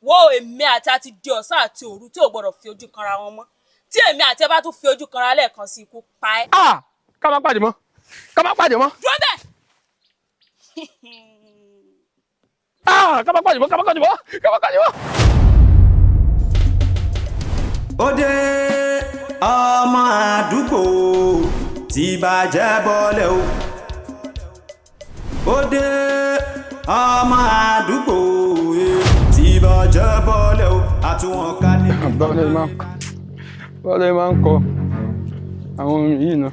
Wo, èmi àti àti di ọ̀sán àti òru tí ò gbọ́dọ̀ fi ojú kanra wọn mọ́. Tí èmi àti ẹ bá tún fi ojú kanra lẹ́ẹ̀kan sí, ikú pa ẹ́. Ah, ká má pàdé mọ́, ká má pàdé mọ́. Dúró bẹ́ẹ̀. Ah, ká má pàdé mọ́, ká má pàdé mọ́, ká má pàdé mọ́. Ó dé, ọmọ àdúgbò tí bàjẹ́ bọ́lẹ̀ o. Ó dé, ọmọ àdúgbò tí bàjẹ́ bọ́lẹ̀ o. Àtúwọ̀n ká ní. Báwo lè máa ń kọ àwọn orin yìí náà?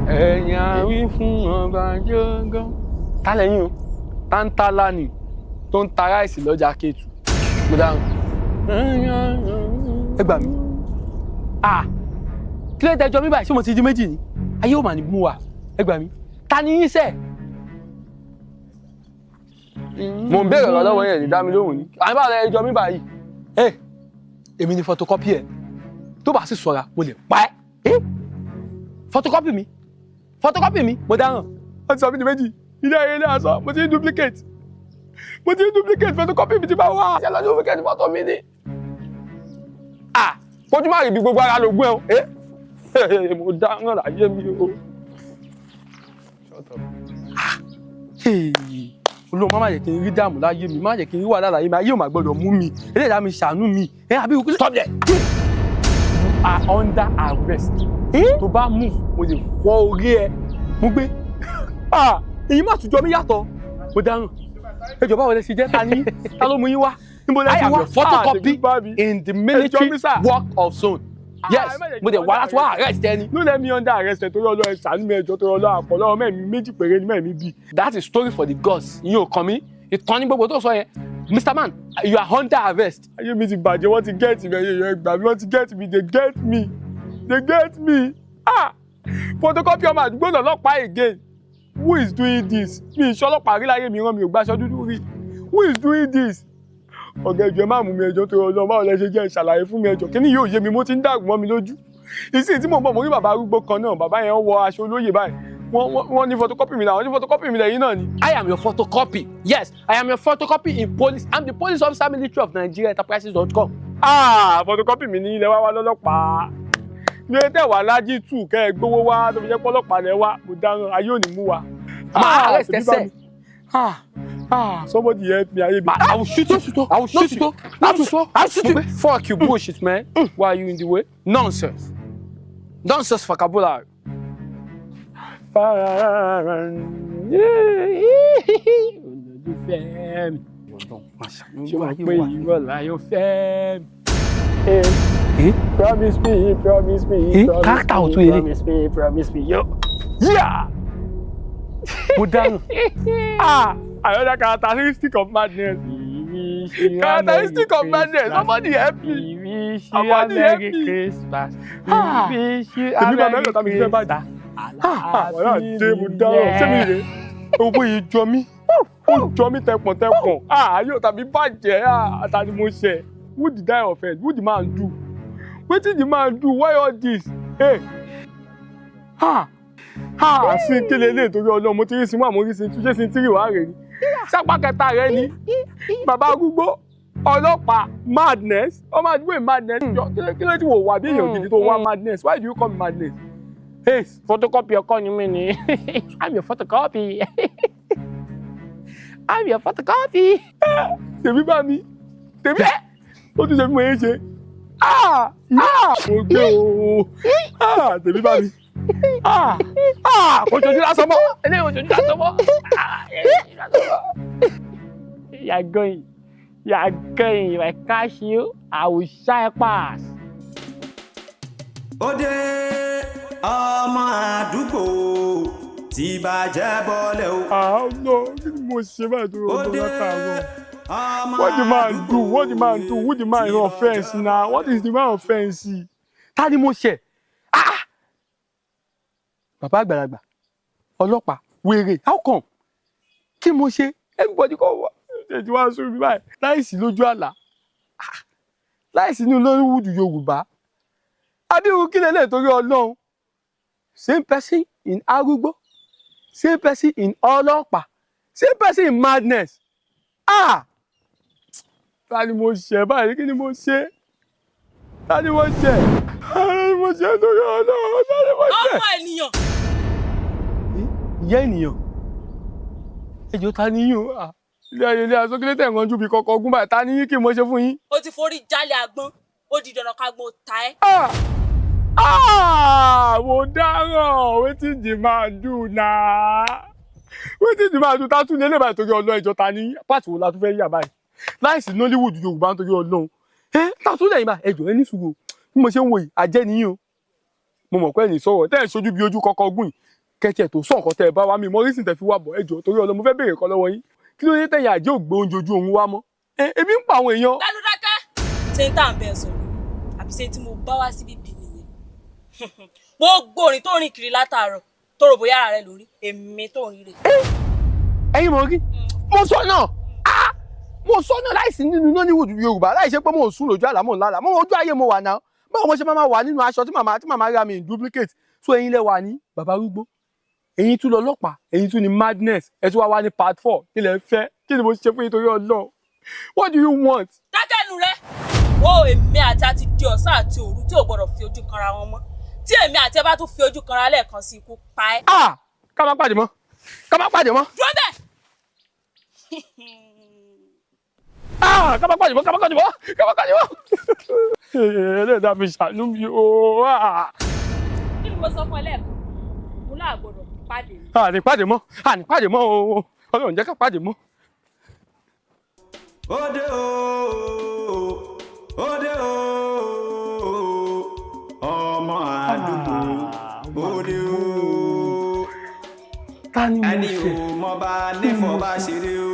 Ẹ̀yìn àwí fún ọba jọ́gán. Ta lẹ́yìn o? Táńtálá ni tó ń ta ráìsì lọ́jà Kétu. Mo dáhùn. Ẹ gbà mí. Ah! Kí ló dé tẹjọ mi báyìí? Ṣé mo ti di méjì ni? Ayé ò mà ní mú wa. Ẹ gbà mí. Ta ni yín sẹ̀? Mo ń béèrè ọ̀rọ̀ lọ́wọ́ yẹn, ní dá mi lóhùn ni. Àní báwo lẹ jọ mí báyìí? Ẹ èmi ni photocopy ẹ. Tó bá sì sọ̀ra, mo lè pa ẹ́. Ẹ photocopy mi. Photocopy mi, mo dáràn. Wọ́n ti sọ mí di méjì. Ilé ayé ilé aṣọ, mo ti ń duplicate. Mo ti ń duplicate photocopy mi ti bá wà. Ṣé lọ duplicate photo mi ni? Ah! Kójú má rí bí gbogbo ara lògùn ẹ o. Ẹ mo dáràn láyé mi o. Shut up. Ah! Hey! Olóhùn má jẹ́ kí n rí dààmú láyé mi, má jẹ́ kí n rí wàhálà láyé mi, ayé ò má gbọ́dọ̀ mú mi. Eléyàá mi ṣàánú mi. Ẹ àbí òkú. Stop there! You are under arrest. Tó bá move, mo lè fọ́ orí ẹ. Mo gbé. Ah! Èyí má tún jọ mí yàtọ̀. Mo dáràn. Ẹ jọ̀ọ́, báwo lẹ ṣe jẹ́? Ta ni? Ta ló mú yín wá? Níbo lẹ I ti am wá? your photocopy in the military work of zone. Yes, mo dẹ̀ wá láti wá arrest ẹni. No let me under arrest ẹ torí Ọlọ́run, ẹ ṣàánú mi, ẹjọ́ torí Ọlọ́run, àpọ̀ lọ́wọ́ mẹ́rin méjì péré ní mẹ́rin bí. That is story for the gods. Ìyẹn ò kàn mí. Ìtàn ní gbogbo tó sọ yẹn. Mr. Man, you are under arrest. Ayé mi ti bàjẹ́, wọ́n ti get mi, ẹ̀yẹ ẹ gbà mí, wọ́n ti get me, they get me, they get me. Ah! Photocopy ọmọ àdúgbò lọ́lọ́pàá again. Who is doing this? Mi ìṣọ́ ọlọ́pàá rí láyé mi rán mi ò gbàṣọ dúdú rí. Who is doing this? Ọ̀gá, ẹjọ́, ẹ má mú mi, ẹjọ́ torí Ọlọ́run, báwo lẹ ṣe jẹ́? Ìṣàlàyé fún mi, ẹjọ́. Kíní yóò yé mi, mo ti ń dàgbù mọ́ mi lójú. Ìsìn tí mò ń bọ̀, mo rí bàbá arúgbó kan náà, bàbá yẹn wọ aṣọ olóyè báyìí. Wọ́n ní photocopy mi làwọn ní photocopy mi lẹ́yìn náà ni. I am your photocopy. Yes, I am your photocopy in police. I'm the police officer military of Nigeria Enterprises.com. Ah, photocopy mi ní ilẹ̀ wá wá lọ́lọ́pàá. Ní tẹ̀ wá lájí tù kẹ́ ẹ gbowó wá tó fi jẹ́ pọ́lọ́pàá lẹ wá, mo dáràn, ayé ò ní mú wa. Máa arrest tèmi bá ẹsẹ̀. mi. Ah, ah, somebody help me, ayé mi. I will shoot you. I will shoot you. I will shoot you. I will shoot you. Fuck you, bullshit, man. Why are you in the way? Nonsense. Nonsense vocabulary. Olólùfẹ́ mi. Ṣé wàá pé ìwọ láyọ̀ fẹ́ mi? Promise me, promise me, promise Character me, ọ̀tún yẹn. promise me, promise me, yo. Yeah! Mo dáràn. Ah! Another characteristic of madness. Characteristic of madness. Somebody help me. Somebody help me. Ah! Tèmi bá mẹ́rin ọ̀tá mi ti fẹ́ bàjẹ́. Ah! Wàhálà dé, mo dáràn. Ṣé mi rè é? Owó yìí jọ mí. Ó jọ mí tẹpọ̀ntẹpọ̀n. Ah! Ayé ọ̀tá mi bàjẹ́. Ah! Ata ni mo ṣẹ̀. Who did I offend? Who the man do? Wetin the man do? Why all this? Hey! Ah! Ah! Sí kí lélẹ̀ torí Ọlọ́run, mo ti rí sinú àmọ́ rí sin tún ṣé sin tírì wá rè ni. Sápá kẹta rẹ ni. Bàbá arúgbó, ọlọ́pàá, madness, ọmọ àdúgbò madness. Jọ, kí ló tí wò wá bí èèyàn gidi tó wá madness? Why do you call me madness? Hey, photocopy ọkọ ni mí ni. I'm your photocopy. I'm your photocopy. Tèmi bá mi, tèmi ó tún ṣe bí mo yẹn ṣe. Ah! Ah! Mo gbé o. Ah! Tèmi bá mi. Ah! Ah, kò ṣojú lásán mọ́. Eléyìí kò ṣojú lásán mọ́. Ah, eléyìí kò ṣojú lásán mọ́. You are going. You are going. If I catch you, I will shy pass. Ó dé, ọmọ àdúgbò tí bàjẹ́ bọ́lẹ̀ o. Ah no, kí ni mo ṣe báyìí tó Ó rọ̀ dé, látàárọ̀? ọmọ What the man do? What the man do? Who the man tí offence na? What is the man offence? Ta ni mo ṣẹ̀? Ah! Bàbá àgbàlagbà, ọlọ́pàá, wèrè, how come? Kí mo ṣe? Everybody kọ́ wá. Ṣé ti wá sórí mi báyìí? Láìsí lójú àlá. Ah! Láìsí ní Nollywood Yorùbá. Abíwú kí lélẹ̀ torí Ọlọ́run. Same person in arúgbó, same person in ọlọ́pàá, same person in madness. Ah! Ta ni mo ṣẹ̀ báyìí? Kí ni mo ṣe? Ta ni mo ṣẹ̀? Ta ni mo ṣẹ̀ lórí Ọlọ́run? Ta ni mo ṣẹ̀? Ọmọ ènìyàn. Ìyá ènìyàn, ẹjọ́ ta ni yín o? Ah, ilé ayé ilé aṣọ kílẹ̀ tẹ̀ ń ranjú bí kọ̀ọ̀kan ogún báyìí. Ta ni yín? Kí mo ṣe fún yín? O ti forí jálẹ̀ àgbọn, ó di dandan kágbọn ta ẹ́. Ah! Ah! Mo dáràn. Wetin the man do na? Wetin the man do? Ta tún ní eléyìí báyìí torí Ọlọ́run? Ẹjọ́ ta ni? Pàtó wo la tún fẹ́ yà báyìí láìsí Nollywood Yorùbá nítorí Ọlọ́run? Ẹ ta tún lẹ́yìn báyìí? Ẹjọ́ ẹ ní sùúrù o. Bí mo ṣe ń wo yìí, àjẹ́ nìyí o. Mo mọ̀ pé ẹ̀yìn sọ̀rọ̀ tẹ́ ẹ̀ ṣojú bí ojú kọ́kọ́ gùn yìí, kẹ́tì ẹ̀ tó sọ nǹkan tẹ́ ẹ bá wá mi mọ́ rísìn tẹ́ fi wá bọ̀. Ẹjọ́ torí Ọlọ́run, mo fẹ́ béèrè kan lọ́wọ́ yín. Kí ló dé tẹ̀yìn àjẹ́ ò gbé oúnjẹ ojú oorun wá mọ́? Ẹ ebi ń pa àwọn èèyàn. Lẹ́nu dákẹ́. Ṣé n tá à ń bẹ sọ̀rọ̀ àbí ṣé tí mo bá wá síbí bí nìyẹn? Gbogbo orin tó rìn kiri látàárọ̀ tó rò bóyá ara rẹ lórí èmi tó ń rí rè. Ẹ̀yin mọ̀ rí mo sọ náà. Ah! Mo sọ náà, láìsí nínú Nollywood Yorùbá, láì ṣe pé mo ń sùn lójú àlá, mo ń lálàá, mo ojú ayé mo wà náà. Báwo mo ṣe máa wà nínú aṣọ tí màmá ra mi in duplicate? So ẹ̀yin lẹ wà ní bàbá arúgbó, ẹ̀yin tún lọ ọlọ́pàá, ẹ̀yin tún ní madness, ẹ tún wá wá ní part 4. Kí lẹ fẹ́? Kí ni mo ṣe fún yín torí Ọlọ́run? What do you want? Dákẹ́nu rẹ. Wo, èmi àti àti di ọ̀sán àti òru tí ò gbọ́dọ̀ fi ojú kanra wọn mọ́. Tí èmi àti ẹ bá tún fi ojú kanra lẹ́ẹ̀kan sí, ikú pa ẹ́. Ah! Ká má pàdé mọ́, ká má pàdé mọ́. Dúró bẹ́ẹ̀. Ah! Ká má pàdé mọ́, ká má pàdé mọ́, ká má pàdé mọ́. Ẹlẹ́dàá mi, ṣàánú mi o. Ah! Kí ni mo sọ fún ẹ lẹ́ẹ̀kan? Mo náà gbọ́dọ̀ pàdé mi. Àní pàdé mọ́, àní pàdé mọ́ o. Ọlọ́run jẹ́ ká pàdé mọ́. Òde o, òde o, ọmọ àdúgbò, òde o. Ta ni mo Ẹni ṣe? ò mọ bá nífọ̀ bá ṣeré o.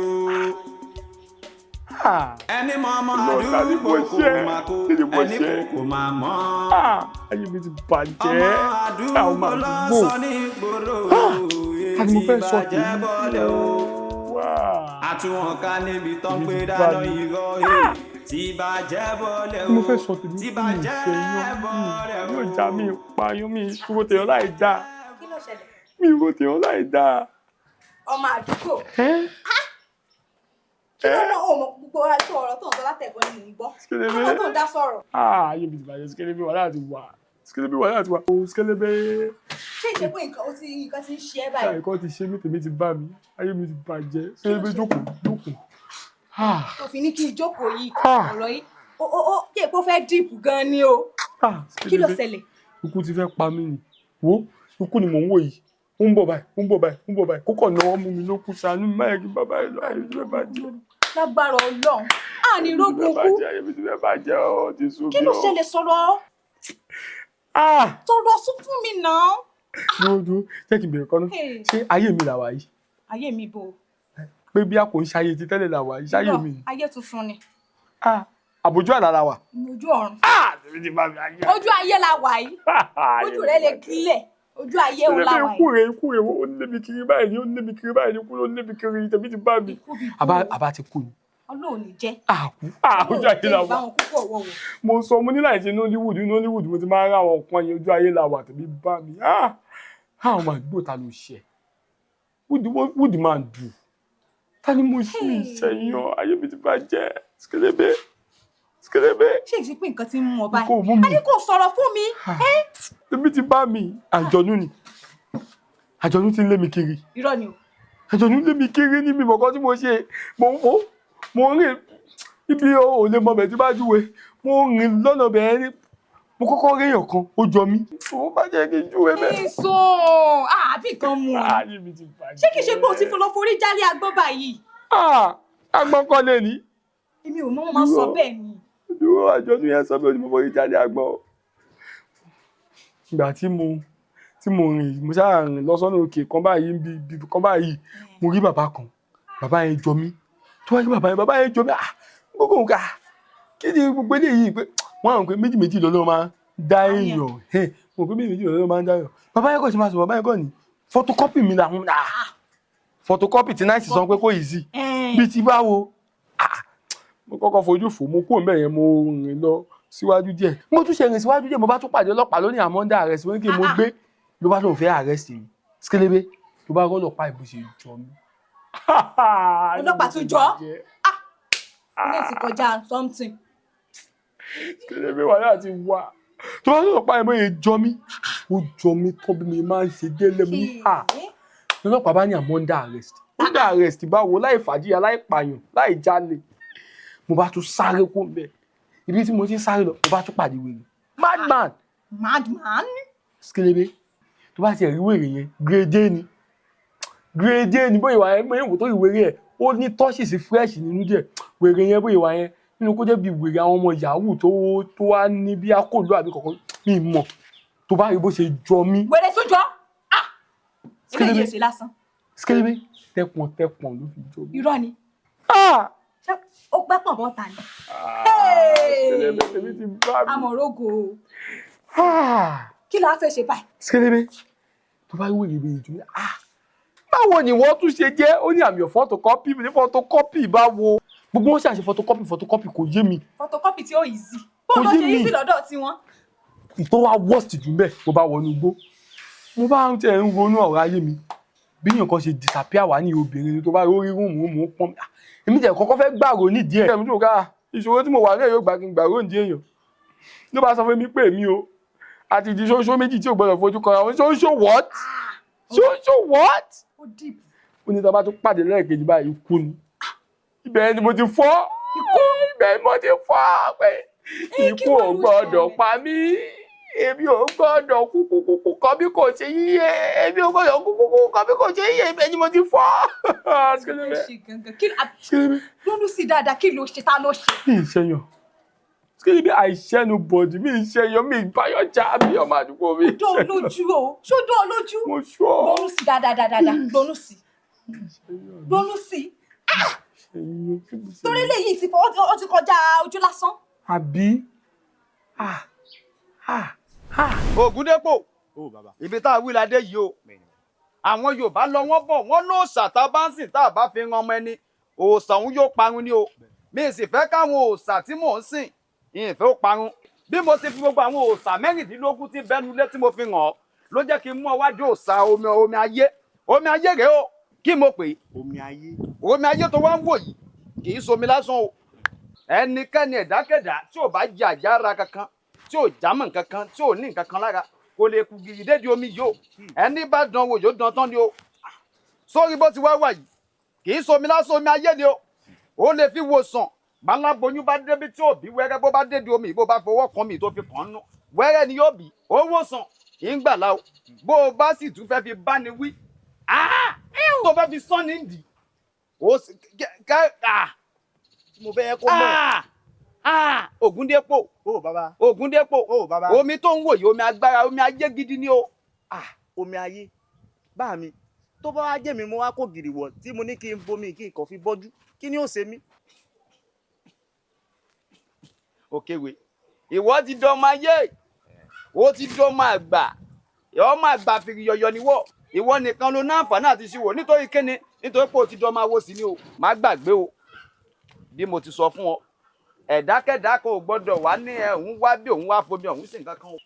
Ah! Ẹni mọ ọmọ Lọ, ta ni àdúgbò mo kò ṣe? má kó Kí ni mo ẹni ṣe? kò kò má mọ́. Ah! Ayé mi ti bàjẹ́. Ọmọ Àwọn àdúgbò àdúgbò. lọ́sọ̀ ní ìgboro. Ta ni mo fẹ́ sọ Etí bàjẹ́ bọ́lẹ̀ o. Wá. Àtúwọ̀n ká níbi tó ń Èmi pé ti bá dáná mi. irọ́ tí bàjẹ́ bọ́lẹ̀ o. Mo fẹ́ sọ tèmi Tí fún mi bàjẹ́ ìṣẹ́yàn bọ́lẹ̀ o. yóò já mi payún mi ìṣòro tèèyàn láì dáa. Kí ló ṣẹlẹ̀? Mi ìrò tèèyàn láì dáa. Ọmọ àdúgbò. Ẹ́ Kí ló náà? Ó mọ gbogbo àti ọ̀rọ̀ tó ń sọ látẹ̀kọ́ ni mò ń gbọ́. Skelebe. Ọ̀rọ̀ tó ń dá sọ̀rọ̀. Ah, ayé mi ti bàjẹ́. Skelebe, wàhálà ti wà. Skelebe, wàhálà ti wà. O Skelebe. Ṣé ìṣe pé nǹkan ó ti nǹkan ti ń ṣe ẹ́ báyìí? Ẹ̀kọ́ ti ṣe mí, tèmi ti bá mi. Ayé mi ti bàjẹ́. Skelebe, jókòó, jókòó. Ah! Tó fi ní kí n jókòó yìí. Ah. Ọ̀rọ̀ yìí ó kí èpo fẹ́ deep gan ni o. Ah! Kí ló Skelebe. ṣẹlẹ̀? Ikú ti fẹ́ pa mí ni. Wo, ikú ni mò ń wò yìí. Ó ń bọ̀ báyìí, ó ń bọ̀ báyìí, ó ń bọ̀ báyìí. Kókò náà mú mi ló kú. Ṣàánú mi, má yẹ kí bàbá yìí lọ. Ayé mi ti fẹ́ bàjẹ́. Lágbára Ọlọ́run. À ní rógun kú. Bàjẹ́, ayé mi ti fẹ́ bàjẹ́ ó ti sú mi Kí ló o. ṣẹlẹ̀? Sọ̀rọ̀. Ah! Sọ̀rọ̀ sún fún mi náà. Dúró, dúró, jẹ́ kí n bèrè kan náà. Hey. Ṣé ayé mi làwà yìí? Ayé mi bo. Pé bí a kò ń ṣayé ti tẹ́lẹ̀ làwà yìí, ṣáyé mi ni? Ayé tuntun ni. Ah! Àbójú àlá la wà? Ojú ọ̀run. Ah! Tèmi ti bá mi ayé. Ojú ayé la wà yìí. Ojú rẹ lè kílẹ̀. Ojú ayé òun la wà Ikú yìí. rẹ̀, ikú rẹ̀, ó ń lé mi kiri báyìí ni, ó ń lé mi kiri báyìí ni, ikú ló ń lé mi kiri, tèmi ti bá mi. Ikú bí Àbá àbá ti kú ni. Ọlọ́run ní jẹ́. Àkú. Ah! Ojú ayé la wà. Báwọn kúkú ọ̀wọ̀wọ̀. Mo sọ, mo ní láì ṣe Nollywood, Nollywood mo ti máa ń rà àwọn nǹkan yẹn. Ojú ayé la wà, tèmi bá mi. Ah! Ah! Ọmọ àdúgbò, ta ló ṣe? What the man do? Ta ni mo ṣe ìṣẹ̀yàn? Ayé mi ti bàjẹ́. Skelebe, Skelebe. Ṣé ìṣe pé nǹkan ti ń mú ọ báyìí? Kò mú mi. A ní kò sọ̀rọ̀ fún mi. Tèmi ti bá mi. Àjọ̀nú ni, àjọ̀nú ti ń lé mi kiri. Irọ́ ni o. Àjọ̀nú lé mi kiri ní mímọ̀ kan tí mo ṣe. Mo rìn ibi ò lè mọ bẹ̀ tí bá júwe. Mo rìn lọ́nà bẹ̀ẹ́ ní mo kọ́kọ́ réèyàn kan, ó jọ mí. Ó bá jẹ́ kí n júwe bẹ́ẹ̀. Èso àbí nǹkan mú ọ. Ayé mi ti bàjẹ́. Ṣé kìí ṣe pé o ti fi lọ forí jálé agbọ́n báyìí? Ah, agbọ́n kọ́ lè ní. Èmi ò mọ̀, wọ́n máa ń sọ bẹ́ẹ̀ ni. Dúró, àjọ̀nú yẹn sọ pé mo forí jálé agbọ́n. Ìgbà tí mo rìn, mo ṣáà rìn lọ sọ́nà òkè kan báyìí, bí bí kan báyìí, mo rí bàbá kan. Bàbá yẹn jọ mí. Tó wá rí bàbá yẹn, bàbá yẹn jọ mí. Ah, gbogbo nǹkan, kí ni gbogbo eléyìí? Pé wọ́n àwọn pé méjì méjì lọ́lọ́ máa ń dá èèyàn. Mo pé méjì méjì lọ́lọ́ máa ń dá èèyàn. Bàbá yẹn kọ́ ṣe máa sọ, bàbá yẹn kọ́ ni photocopy mi làwọn. Ah, photocopy tí náà sì sọ pé kò yìí sí bí ti báwo. Ah, mo kọ́kọ́ fojú fò, mo kúrò ńbẹ̀ yẹn, mo rìn lọ síwájú díẹ̀. Mo tún ṣe rìn síwájú díẹ̀, mo bá tún pàdé ọlọ́pàá lónìí. Àmọ́ ń dá arrest wọ́n ní kí n mo gbé ló bá lóun fẹ́ arrest mi. Skelebe, ló bá rọ́lọ́pàá ìbò ṣe jọ mí. Ọlọ́pàá tún jọ? Ah, Ilé ti kọjá something. Skelebe, wàhálà ti wà. Tó bá sọ̀rọ̀ pa ẹ̀mọ́ yẹn jọ mí, ó jọ mí tán bí mi máa ń ṣe délé mi ní à. Ọlọ́pàá bá ní I'm under arrest. Under arrest báwo? Láì fàjíyà, láì pààyàn, láì jalè. Mo bá tún sáré kó ń bẹ̀. Ibi tí mo ti ń sáré lọ, mo bá tún pàdé wèrè. Madman! Madman? Skelebe, tó bá tiẹ̀ rí wèrè yẹn, grade ni. Grade ni bóyá ìwà yẹn, bóyá ìwò tó rí wèrè ẹ̀, ó ní tọ́ṣì sí fresh nínú díẹ̀. Wèrè yẹn bóyá ìwà yẹn, nínú kó jẹ́ bí wèrè àwọn ọmọ yahoo tó wá ní bí akóòlù àbí kankan, mi mọ̀. Tó bá rí bó ṣe jọ mí. Wèrè tún jọ? Ah! Eléyìí èsì lásán. Skelebe, tẹpọ̀n tẹpọ̀n ló fi jọ mí. Irọ́ ni. Ah! Ṣé ó gbẹ́ pọ̀ bọ́ta ni? Skelebe, tèmi ti bá mi. Amọ̀rógo o. Ah! Kí la fẹ́ ṣe báyìí? Skelebe, tó bá rí wèrè bí ìjọ mi, ah! Báwo ni wọ́n tún ṣe jẹ́? Ó ní àmì photocopy ní photocopy báwo? Gbogbo wọn ṣàṣe photocopy photocopy kò yé mi. Photocopy tí ó easy. Bó Kò ló yé ṣe mi. easy lọ́dọ̀ tiwọn? Ìtọ́ wa worst jù mbẹ́, mo bá wọnú igbó. Mo bá ń tẹ̀ ń ronú ọ̀rọ̀ ayé mi. Bí èèyàn kan ṣe disappear wá ní obìnrin ni tó bá rí rúùmù mò ń pọ́n mi. Èmi tẹ̀ kọ́kọ́ fẹ́ gbàrò nídìí ẹ̀. Èmi tó ká ìṣòro tí mo wà náà yóò gbà kí n gbàrò nídìí èèyàn. Ló bá sọ fún mi pé èmi o àti ìdí ṣóńṣó méjì tí ò gbọdọ̀ fojú kanra wọn. Ṣóńṣó what? Ṣóńṣó what? Ó deep. Ó ní tá a bá tún pàdé lẹ́ẹ̀kejì báyìí, ikú ni. Ibẹ̀ ni mo ti fọ́. Ibẹ̀ ni mo ti fọ́ pé ikú ò gbọdọ̀ pa mí. Èmi ò gbọdọ̀ kú kú kú kú kan bí kò ṣe yíyẹ. Èmi ò gbọdọ̀ kú kú kú kan bí kò ṣe yíyẹ. Ibẹ̀ ni mo ti fọ́. Kí ló ṣe gangan? Kí Skelebe. lónú sí dáadáa, kí ló ṣe, ta ló ṣe? Mi ì ṣẹyàn. Skelebe, àìṣẹ́nu bọ̀dì, mi ì ṣẹyàn, mi ì báyọ̀ já bí ọmọ àdúgbò mi. Dán lójú o. Ṣó dán lójú? Mo ṣọ́. Ronú sí dáadáa dáadáa. Ronú sí. Ronú sí. Torí eléyìí ti fọ, ó ti kọjá ojú lásán. Àbí? Ah! Ah! Ah! Ògúndépò, ibi tá a wí ládé yìí o. Àwọn Yorùbá lọ wọ́n bọ̀, wọ́n lóòṣà tá a bá ń sìn tá a bá fi ran ọmọ ẹni, òòṣà òun yóò parun ni o. Mi sì fẹ́ káwọn òòṣà tí mò ń sìn ìfẹ́ ó parun. Bí mo ti fi gbogbo àwọn òòṣà 16 tí bẹ́nu lé tí mo fi hàn ọ́ ló jẹ́ kí n mú ọ wájú òòṣà omi omi ayé. Omi ayé rèé o, kí mo pè é? Omi ayé. Omi ayé tó wá ń wò yìí kì í somi lásán o. Ẹnikẹ́ni ẹ̀dákẹ́dá tí ò bá jẹ àjára kankan, tí ò jámọ́ nǹkankan, tí ò ní nǹkankan lára, kò lè kú gìrì dédi omi yìí o. Ẹni bá dán wò yóò dán tán ni o. Sórí bó ti wá wà yìí kì í somi lásán, omi ayé ni o. Ó lè fi wòsàn. Báláboyún bá débi tí ò bí wẹ́rẹ́, bó bá dédi omi, bó bá fọwọ́ kan mi tó fi kàn án nú, wẹ́rẹ́ ni yóò bí. Ó wòsàn ìgbàlá o. Bó o bá sì tún fẹ́ fi bá ni wí, tó fẹ́ fi sán ní ìdí, ó sì kẹ́ Mo fẹ́ kó mọ̀. Ògúndépò. Ó bàbá. Ògúndépò. Ó bàbá. Omi tó ń wò yìí, omi agbára, omi ayé gidi ni o. Omi ayé. Bá mi, tó bá wá jẹ́ mi mo wá kó gìrì wọ̀ tí mo ní kí n bomi kí n kàn fi bọ́jú, kí ni ó ṣe mí? Òkèwé, ìwọ ti dọmọ ayé, ó ti dọmọ àgbà, ọmọ àgbà fìrì yọyọ ni wọ. Ìwọ nìkan ló ní àǹfààní àti ṣíwò. Nítorí kíni? Nítorí pé o ti dọmọ awo sí ni o. Má gbàgbé o, bí mo ti sọ fún ọ, ẹ̀dákẹ́dá kò gbọ́dọ̀ wá ní ẹ òun wá bí òun wá fomi òun sì nǹkan kan o.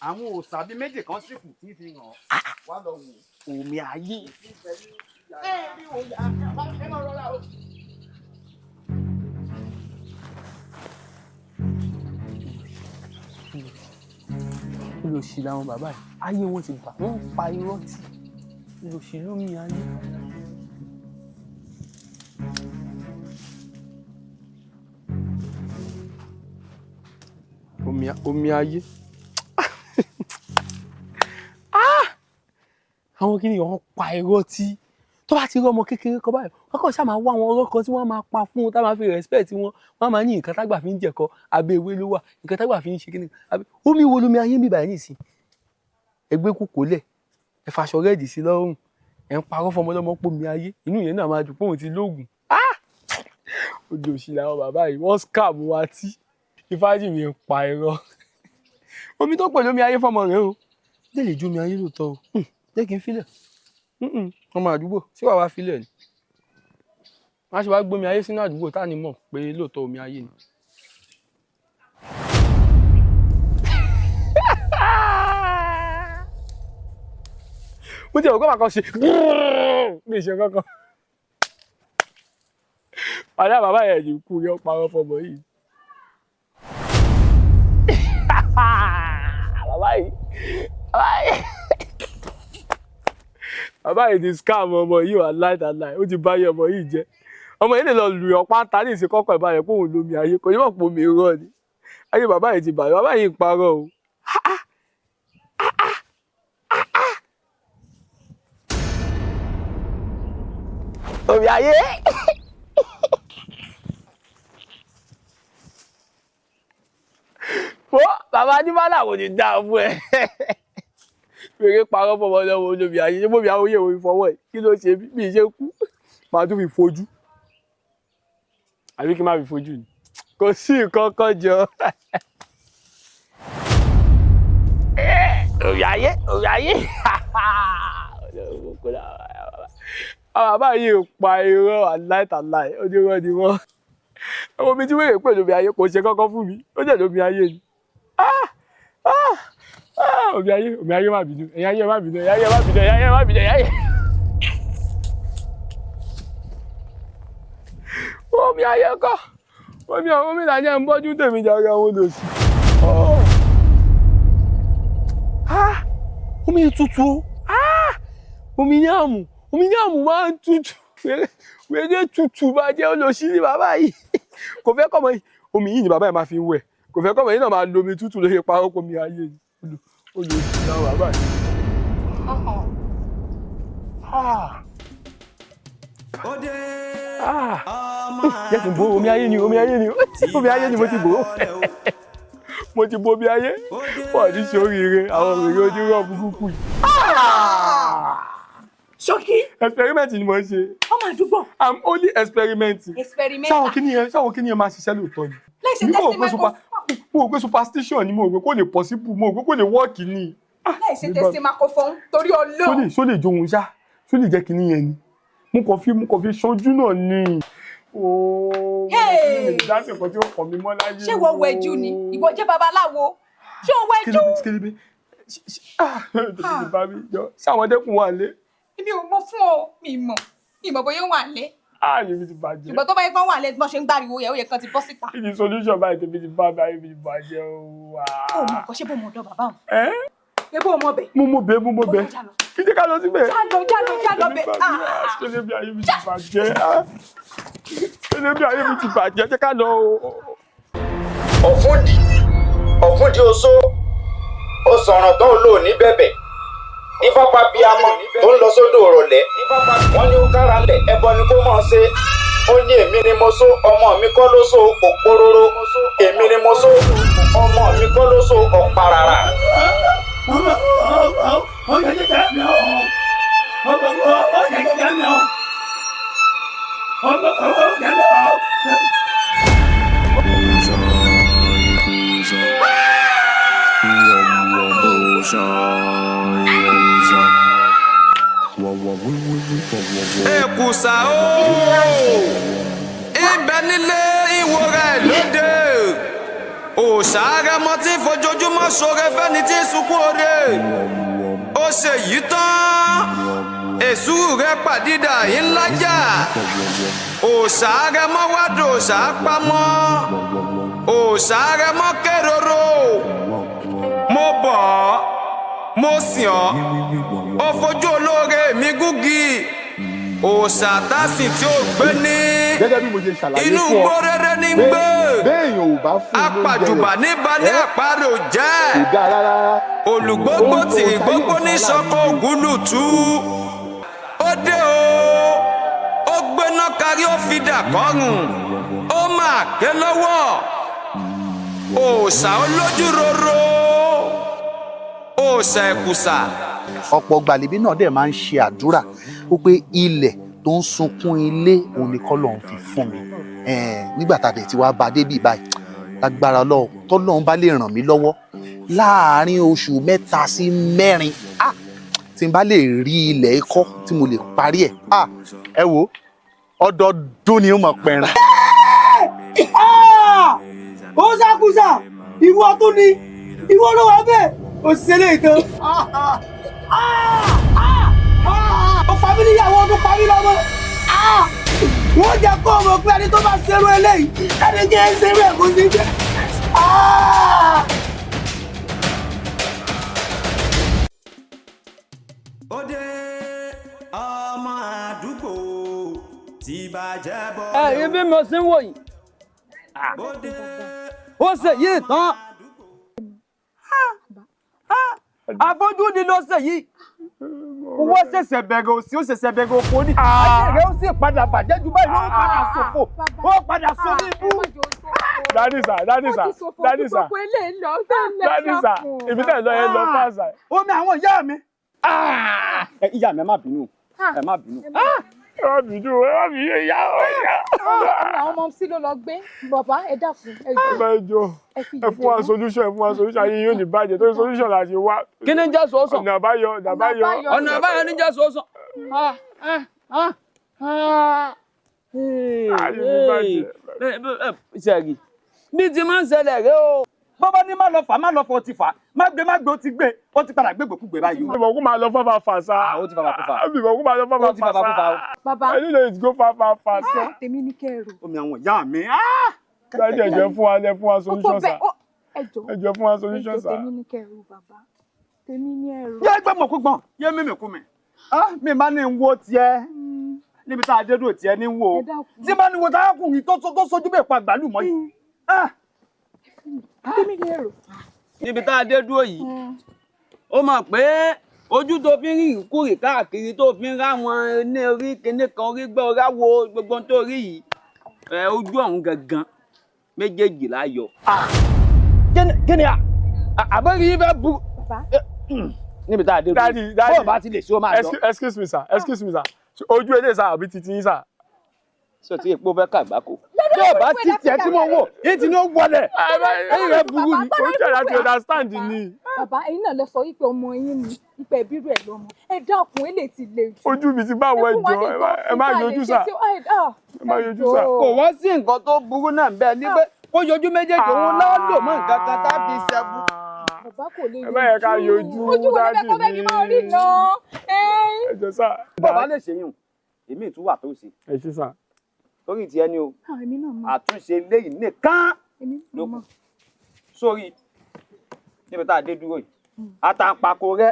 Àwọn òòṣà bíi méjì kan sì kù tí fi hàn wá lọ wò. Omi ayé. Olòṣì làwọn bàbá yìí, ayé wọn ti bà, wọ́n ń pa irọ́ tì. Olòṣì ló mi ayé. Omi ayé. Àwọn kìíní wọn pa irọ́ tí tó bá ti rí ọmọ kékeré kan báyìí, wọ́n kàn ṣáà máa wá àwọn ọ̀rọ̀ kan tí wọ́n máa pa fún un tá máa fi respect wọn. Wọ́n máa ní nǹkan tágbà fi ń jẹ̀kọ abẹ́ ewé ló wà, nǹkan tágbà fi ń ṣe kíni abẹ́ omi wo lomi ayé ń bíbà yìí nìsín. Ẹgbẹ́ kúkú lẹ̀, ẹ faṣọ rẹ́ẹ̀dì sí lọ́rùn, ẹ ń parọ́ fọmọlọ́mọ pómi ayé, inú yẹn náà máa dùn póun ti lóògùn. Ojú òṣì làwọn bàbá yìí, wọ́n scam wa tí Ifájìmí ń pa irọ́. Omi tó pè lómi ayé fọmọ rẹ o, jẹ́ lè jó omi ayé lóòótọ́ o, jẹ́ kí n filẹ̀. Ọmọ àdúgbò ṣé wàá wá filẹ̀ ni? Wọ́n á ṣe wá gbómi ayé sínú àdúgbò tá ni mọ̀ pé lóòótọ́ omi ayé ni. Mo ti rò pé màá kàn ṣe mi ṣe kankan. Wàhálà bàbá yẹn ní kú yọ parọ́ fọmọ yìí. Bàbá yìí, bàbá yìí, bàbá yìí ti scam ọmọ yìí wà láìláì, ó ti bá yẹ ọmọ yìí jẹ. Ọmọ yìí lè lọ lù ọ́ pátá ní ìsìnkọ́kọ̀ ìbáyẹ̀ pé òun lomi ayé, kò ní mọ̀ pé omi irọ́ ni. Ayé bàbá yìí ti bàjẹ́, bàbá yìí ń parọ́ o. Omi ayé. Wo bàbá Adébálà kò ní dáa fún ẹ. Wèrè parọ́ fọmọ lọ́wọ́ olómi ayé, ṣé bómi àwọn oyè òun fọwọ́ ẹ̀? Kí ló ṣe bí ṣe kú? Màá tún fi fojú. Àbí kí n má fi fojú ni? Kò sí nǹkan kan jọ. Omi ayé, omi ayé. Àwọn bàbá yìí pa irọ́ aláìtàláì, onírọ́ ni wọ́n. Ọmọ mi tí wèrè pè lómi ayé kò ṣe kọ́kọ́ fún mi, ó jẹ́ lómi ayé ni. Omi ayé, omi ayé má bínú, ẹ̀yin ayé má bínú, ẹ̀yin ayé má bínú, ẹ̀yin ayé má bínú, ẹ̀yin ayé. Omi ayé kọ́, omi àwọn omi ìlànà ń bọ́jú tèmi jàre àwọn olòṣì. Omi tutù o, omi ní àmù, omi ní àmù máa ń tutù, wèrè tutù bá jẹ́ olòṣì ní bàbá yìí. Kò fẹ́ kọ́mọ yìí, omi yìí ni bàbá yìí máa fi ń wẹ̀, kò fẹ́ kọ́mọ yìí náà máa lo omi tútù lórí pa ọkọ mi ayé ni, olòṣì náà bàbá yìí. Jẹ́ kí n bo omi ayé ni, omi ayé ni, omi ayé ni mo ti bò ó. Mo ti bo omi ayé, wọ́n ní sóríire, àwọn òrèrè onírọ̀ burúkú yìí. Ṣókí. Experiment ni mo ń ṣe. Ọmọ àdúgbò. I'm only experimenting. Experimental. Sáwọn kí ni ẹ máa ṣiṣẹ́ lóòótọ́ ni. Láì ṣe testing microphone. Mo rò pé superstition ni, mo rò pé kò lè possible, mo rò pé kò lè work ni. Láì ṣe testing microphone torí Ọlọ́run. Ṣó lè jóhun ṣá? Ṣó lè jẹ́ kíní yẹn ni? Mo kàn fi ṣojú náà ni. Ooo, mo lè dá sí nǹkan tí ó kàn mí mọ́ láyé. Ṣé ìwọ wẹ̀jú ni? Ìwọ jẹ́ babaláwo. Ṣé o wẹ̀jú? Kélébé. Ṣé àwọn dẹ́kun wà lé? Èmi ò mọ̀ fún ọ, mi mọ̀. Mi mọ̀ bóyá ó wà lé. Ayé mi ti bàjẹ́. Ṣùgbọ́n tó bá yẹ kán wà lé bí wọ́n ṣe ń gbáriwo yẹn, ó yẹ kán ti bọ́ síta. Kí ni solution báyìí tèmi ti bá mi, ayé mi ti bàjẹ́ o. Ó mọ̀ nǹkan, ṣé bó mọ̀ ọ̀dọ̀ bàbá òun? Ṣé bó mọ̀ bẹ̀? Mo mọ̀ bẹ́ẹ̀, mo mọ̀ bẹ́ẹ̀. Kí jẹ́ ká lọ síbẹ̀? Jálọ, jálọ, jálọ bẹ̀. Ṣé bí ayé mi ti bàjẹ́? Ṣé bí ayé mi ti bàjẹ́? Jẹ́ ká lọ o. Ọ̀fúndì, ọ̀fúndì oṣó, ó sọ̀rọ̀ tó ń lò ní bẹ̀bẹ̀. Ifá pa bí amọ tó ń lọ sódò rọ̀lẹ́. Wọ́n ní ó kára lẹ̀, ẹbọ ni kó mọ̀ ṣe. Ó ní èmi ni mo só, ọmọ mi kọ́ ló só òpóróró. Èmi ni mo só, ọmọ mi kọ́ ló só ọ̀pàràrà. Èkùsà ooo, ibẹ̀ nílé ìwò rẹ̀ lóde. Òòṣà Arẹmọ tí fojoojúmọ́ ṣoore fẹ́ni tí ń sunkún oore. Ó ṣe yìí tán, èsúrú rẹ̀ pàdídà ńlá jà. Òòṣà Arẹmọ wá dòòṣà pamọ́. Òòṣà Arẹmọ kérorò. Mo bọ̀ ọ́, mo sìn ọ́, ó fojú olóore mi gúngi. Òòṣà tásìn tí ó gbé ní Gẹ́gẹ́ bí mo ṣe ṣàlàyé inú fún ọ igbó rere ní pé gbé. béèyàn ò bá fún un lóúnjẹ Apàjùbà rẹ̀ ní balẹ̀ àparò jẹ́. kò dáa rárá. Olùgbógbó tí gbógbó ní sọ́kò ògúlùtú. Ó dé o, ó gbéná kárí ó fi dà kọ́rùn. Ó máa ké lọ́wọ́. Òòṣà olójú roro. Òòṣà ẹ̀kùsà. Ọ̀pọ̀ gbàlébí náà dẹ̀ máa ń ṣe àdúrà ó pé ilẹ̀ tó ń sunkún ilé òun ni k'Ọlọ́run fi fún mi. Nígbà tá a dẹ̀ ti wá bá a débì báyìí, lágbára Ọlọ́run, tọ́lọ́run bá lè ràn mí lọ́wọ́ láàárín oṣù 3 sí 4, tí n bá lè rí ilẹ̀ ikọ́ tí mo lè parí ẹ̀, ẹ wo ọdọọdún ni ó mọ̀ pẹ̀ràn. Ó ṣàkóso ìwọ tó ní ìwọ ló wà bẹ́ẹ̀ ó ṣe lè tán. Ó pa mí níyàwó, ó tún pa mí lọ́mọ. Wọ́n jẹ́ kó o mọ̀ pé ẹni tó bá ṣerú eléyìí ẹni jẹ́ ń ṣerú ẹ̀ kó sí jẹ́. Ó dé ọmọ àdúgbò tí bàjẹ́ bọ́. Ẹ ibi mo sì ń wò yìí, ó ṣe yìí tán, àfojúdi ló ṣe yìí. Owó ṣẹ̀ṣẹ̀ bẹ̀rẹ̀ òsì, ó ṣẹ̀ṣẹ̀ bẹ̀rẹ̀ òfò ni. Ayé rẹ̀ ó sì padà bàjẹ́ jù báyìí ló ń padà ṣòfò, ó padà sórí ibú. Daddy sir, daddy sir, daddy sir, daddy sir, ibi tẹ́ ẹ̀ lọ yẹn lọ fàṣà. Omi àwọn ìyá mi. Ìyá mi, ẹ má bínú, ẹ má bínú. Ẹ má bínú, ẹ má bínú, ìyá ọ ìyá. Àwọn ọmọ sí ló lọ gbé. Bàbá, ẹ dákun, ẹ jọ̀ọ́, ẹ jọ̀ọ́, ẹ fún wa solution, ẹ fún wa solution. Ayé yóò ní bàjẹ́ torí solution la ṣe wá. Kí ni jẹ́ sọ́sọ̀? Ọ̀nà àbáyọ, ọ̀nà àbáyọ. Ọ̀nà àbáyọ ní jẹ́ sọ́sọ̀. Ayé mi bàjẹ́. Sẹ́ẹ̀rì bí ti máa ń ṣẹlẹ̀ rẹ o. Bọ́bá ní má lọ fà, má lọ fọ, ó ti fà, má gbé, má gbé, ó ti gbé, ó ti padà gbégbé kúgbé báyìí o. Ìmọ̀ kó máa lọ fáfá fà sá. Ó ti fàfà kúfà. Ìmọ̀ kó máa lọ fáfá Ó ti fàfà fà kúfà o. sá. Bàbá. I don't know it go far far far sá. Tèmi ní kẹrù. Omi àwọn ìyá mi. Daddy, ẹ jọ̀ọ́, fún wa, ẹ fún wa Ó tó solution bẹ́ẹ̀ sá. ẹ jọ̀ọ́. Ẹ jọ̀ọ́, fún wa solution Ẹ jọ̀ọ́, sá. tèmi ní kẹrù, bàbá. Tèmi ní ẹrù. Yé gbẹ́ mọ̀ kú gbọ̀n, yé mímì kú mi. Mi máa ní wo tiẹ̀ níbi tá a dé dúró tiẹ̀ ní wo. Ẹ dákun. Tí bá ní wo táyàkùnrin tó sojú bẹ́ẹ̀ pa àgbálùmọ́ yìí. Tèmi ní ẹrù. Níbi tá a dé dúró yìí, ó mọ̀ pé ojú tó fi ń rìn kúrì káàkiri, tó fi ń ráwọn ní orí kinní kan, orí gbọ́ ráwo gbogbo ohun tó rí yìí, ẹ ojú ọ̀hún gangan méjèèjì láyọ̀. Kí ni àbẹ̀rẹ̀ yìí fẹ́ bu níbi tá a dé dúró? Daddy, daddy. Bọ́ọ̀ bá ti lè ṣe, ó máa lọ. Excuse me sir, excuse me sir. Ojú eléyìí sá àbí titi yín sá? Sọ ti epo fẹ́ kàgbákò. Bí ọba ti tiẹ̀ tí mo wò, èyí ti ní ó wọlé. Ẹ̀yìn rẹ̀ burú ni. Ojú ẹ̀ láti understand ni. Bàbá, ẹ̀yin náà lọ sọ wípé ọmọ yín ni ipa ẹbí rẹ̀ lọ́mọ. Ẹ dákun, ẹ lè ti le jù. Ojú mi ti báwo, ẹ jọ̀ọ́, ẹ má yọjú sá. Ẹ má yọjú sá. Kò wọ́n sí nǹkan tó burú náà bẹ́ẹ̀ ni pé kó yọjú méjèèjì, òun náà lò mọ́ nǹkan kan tá a fi ṣẹ́gun. Bàbá kò lè Ẹ má yẹ ká yọjú. Ojú wo ló fẹ́ kọ́ bẹ́ẹ̀ ni máa rí náà? Ẹ jọ̀ọ́ sá. Bọ́ọ̀ bá lè ṣèyún, èmi ìtúwà tó ṣe. Ẹ ṣé sá. Torí tiẹ̀ ni o. Èmi náà mọ̀. Àtúnṣe léyìí nìkan Èmi ló náà kù mọ̀. Sórí níbi tá a dé dúró yìí, àtàǹpàkò rẹ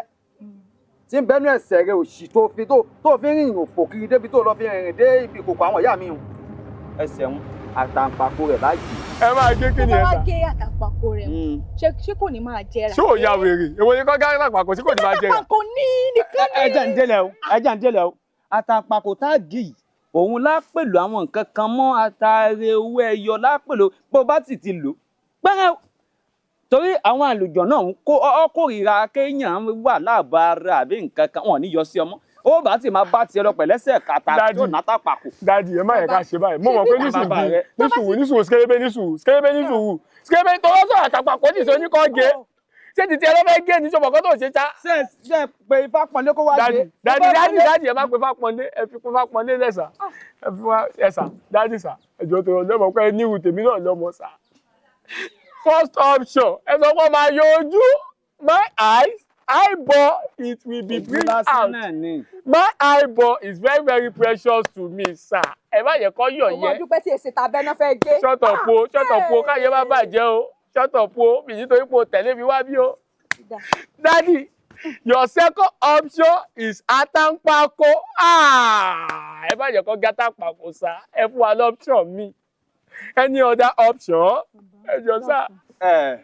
tí ń bẹnu ẹsẹ̀ rẹ òṣì tó fi tó fi rìn òfò kiri débi tó lọ fi rìnrìn dé ibi ìkòkò àwọn ìyá mi hùn ẹsẹ̀ ń àtàǹpàkò rẹ báyìí. Ẹ máa gé kí ni Tó ẹ bá wá sá? gé àtàǹpàkò rẹ̀, ṣé kò ní máa jẹrà? Ṣé ò ya wèrè? Èwo ni kọ́ gá àtàǹpàkò tí kò ní máa jẹrà? Àtàǹpàkò ní nìkan ní. Ẹ jẹ́ ń délẹ̀ o, ẹ jẹ́ ń délẹ̀ o. Àtàǹpàkò tá a gé yìí, òun lá pẹ̀lú àwọn nǹkan kan mọ́ ataare owó ẹyọ lápẹ̀lú bó bá sì ti lò pẹ́rẹ́, torí àwọn àlùjọ náà ń kó ọ kórìíra kéèyàn wà láàbọ̀ ara àbí nǹkan kan, wọn ò ní yọ sí ọmọ, ó bá sì máa bá tiẹ̀ lọ pẹ̀lẹ́sẹ̀ kàtà Daddy. tó nàtàpàkò. Daddy, ẹ má yẹ ká ṣe báyìí. Mo mọ̀ pé nísùúrù Bàbá rẹ. nísùúrù nísùúrù sikérébé nísùúrù sikérébé nísùúrù sikérébé tó lọ́sọ̀ àtàpàkò ní ìsọ̀ní kan gé. Ṣé ti tiẹ̀ ló fẹ́ gé ní sọ̀bọ̀ kó tó ṣe ṣá? Ṣe ṣe pé ifá pọnlé kó wá Daddy, dé. daddy, daddy, daddy, ẹ má pe Fápọnlé, ẹ fi pe Fápọnlé lẹ́sà. Ẹ fi wá ẹ sà, daddy sà, ẹ jọ̀ọ́ tó lọ́mọ pé ẹ níhù tèmi náà lọ́mọ sà. First option, ẹ sọ pé ó máa yọ ojú, my eyes, eyeball, it will be Ojú bring lásán out. náà ni. My eyeball is very very precious to me, sir. Ẹ má yẹ kó yọ̀ Ọmọ yẹ. dúpẹ́ tí èsì tàbẹ́ náà fẹ́ gé. Shut up o, shut up o, káyé má bàjẹ́ o. Shut up o, mi nítorí pé o tẹ̀lé mi wá bí o. Daddy, your second option is àtàǹpàkò. Ah, ẹ má yẹ kó gé àtàǹpàkò sá. Ẹ fún wa l'option mi. Any other option? Ẹ jọ̀ọ́ sá. Ẹ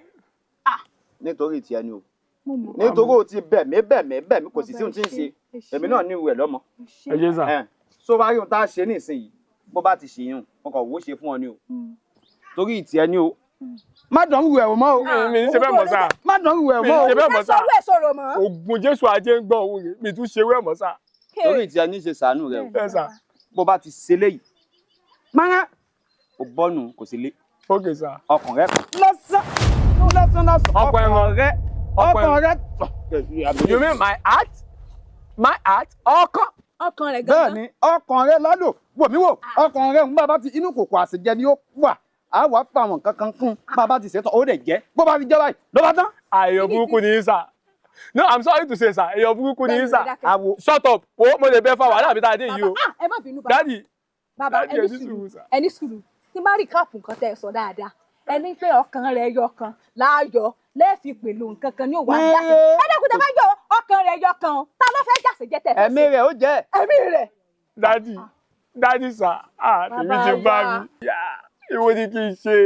nítorí tiẹ̀ ni o, nítorí o ti bẹ̀ mí, bẹ̀ mí, bẹ̀ mí, kò sì sí ohun tí ń ṣe èmi náà ní ìwẹ̀ lọ́mọ. Ẹ ṣé sà. Ẹ so bá rí ohun tá a ṣe nísìnyìí, bó bá ti ṣèyún, wọn kàn wò ó ṣe fún ọ ni o, torí tiẹ̀ ni o. Má dán wù ẹ̀wọ̀ mọ́ o. Mi ní ṣe bẹ́ẹ̀ mọ́ sá. Má dán wù ẹ̀wọ̀ Mi mọ́ ní o. ṣe bẹ́ẹ̀ mọ́ sá. Sọ̀rọ̀ ẹ̀ sọ̀rọ̀ mọ́. Ògùn Jésù ajé ń gbọ́ òun rè, mi tún ṣe wẹ́ mọ́ sá. Torí tiẹ̀ ní ṣe sàánú rẹ o. Ẹ sà. Bó bá ti ṣe léyìí mọ́ra ò bọ́nu kò sí lé. Ok sà. Ọkàn rẹ lásán lásán lásán. Ọkàn rẹ, ọkàn rẹ. You mean my heart? My heart? Ọkàn. Ọkàn rẹ̀ Bẹ́ẹ̀ ni, ọkàn rẹ lálò wò mí wò, ọkàn rẹ ń bá bá ti inú kòkò àṣejẹ ni ó wà, á wà fún àwọn nǹkan kan kún bá bá ti ṣètò, ó lè jẹ́ bó bá ti jẹ́ báyìí ló bá tán. Èèyàn burúkú ni yín sà. No, I'm sorry to say sir, èèyàn burúkú ni yín sà. Àwo. Shut up, wo mo lè bẹ fa wàhálà àbí tá a dé yìí o. Ẹ má bínú, bàbá. Daddy, Bàbá, Daddy, ẹni ẹ ní sùúrù, sùúrù sà. ẹni sùúrù. Tí bá rí káàpù nǹkan tẹ́ ẹ sọ dáadáa, ẹni pé ọkàn rẹ̀ yọ kan láàyò lẹ́ẹ̀fi pẹ̀lú nǹkan kan ní òwò àjàsẹ̀. Ẹ dẹ́kun, tẹ́ bá yọ ọkàn rẹ̀ yọ kan, ta ló fẹ́ jàsẹ̀ jẹ́ tẹ̀ fẹ́ Ẹ̀mí rẹ̀ ó jẹ́. Ẹ̀mí rẹ̀. Daddy, daddy sir, ah, tèmi ti Bàbá bá wa. mi. Ìwọ ni kí n ṣe.